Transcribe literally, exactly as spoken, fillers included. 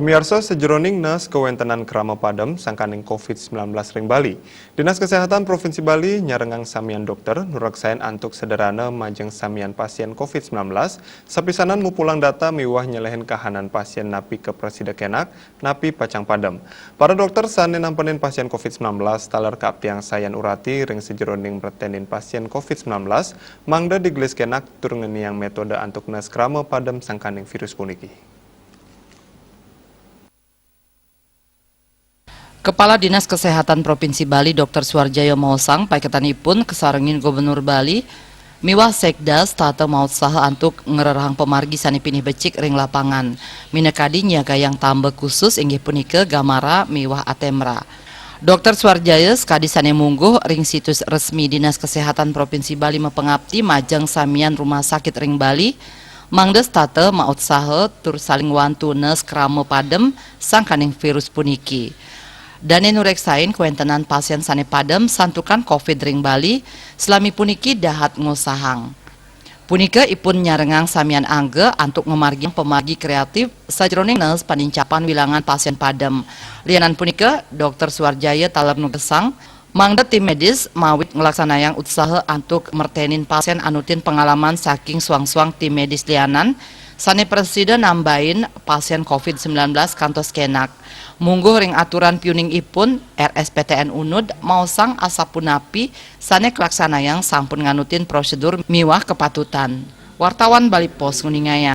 Miarsa, sajeroning nes kawentenan krama padem sangkaning covid sembilan belas ring Bali, Dinas Kesehatan Provinsi Bali nyarengang samian dokter nu reksain antuk sederhana majeng samian pasien covid sembilan belas, sapisanan mupulang data miwah nyelehin kahanan pasien napi kaprasida kenak, napi pacang padem. Para dokter sane nampenin pasien covid sembilan belas taler kaaptiang sayan urati ring sajeroning mretenin pasien covid sembilan belas, mangda digelis kenak tur ngeniang metode antuk nes krama padem sangkaning virus puniki. Kepala Dinas Kesehatan Provinsi Bali, Dokter Suarjaya maosang, paiketanipun kasarengin Gubernur Bali miwah Sekda setata mautsaha antuk ngrerehang pamargi sane pinih becik ring lapangan. Minakadi nyiagayang tamba khusus inggih punika gamara miwah atemra. Dokter Suarjaya sakadi sane mungguh ring situs resmi Dinas Kesehatan Provinsi Bali mapangapti majeng samian rumah sakit ring Bali, mangda setata mautsaha tur saling wantu nes krama padem sangkaning virus puniki. Dane nu reksain kawentenan pasien sane padem santukan covid ring Bali, salami puniki dahat ngosahang. Punika ipun nyarengang samian angga antuk ngamargiang pamargi kreatif sajeroning nes panincapan wilangan pasien padem. Lianan punika, Dokter Suarjaya taler nugesang, mangda tim medis mawit nglaksanayang utsaha antuk mretenin pasien anutin pangalaman saking suang-suang tim medis lianan sane prasida nambain pasien covid sembilan belas kantos kenak. Mungguh ring aturan piuningipun, R S P T N Unud maosang asapunapi sane kalaksanayang sampun nganutin prosedur miwah kapatutan. Wartawan Bali Post nguningayang.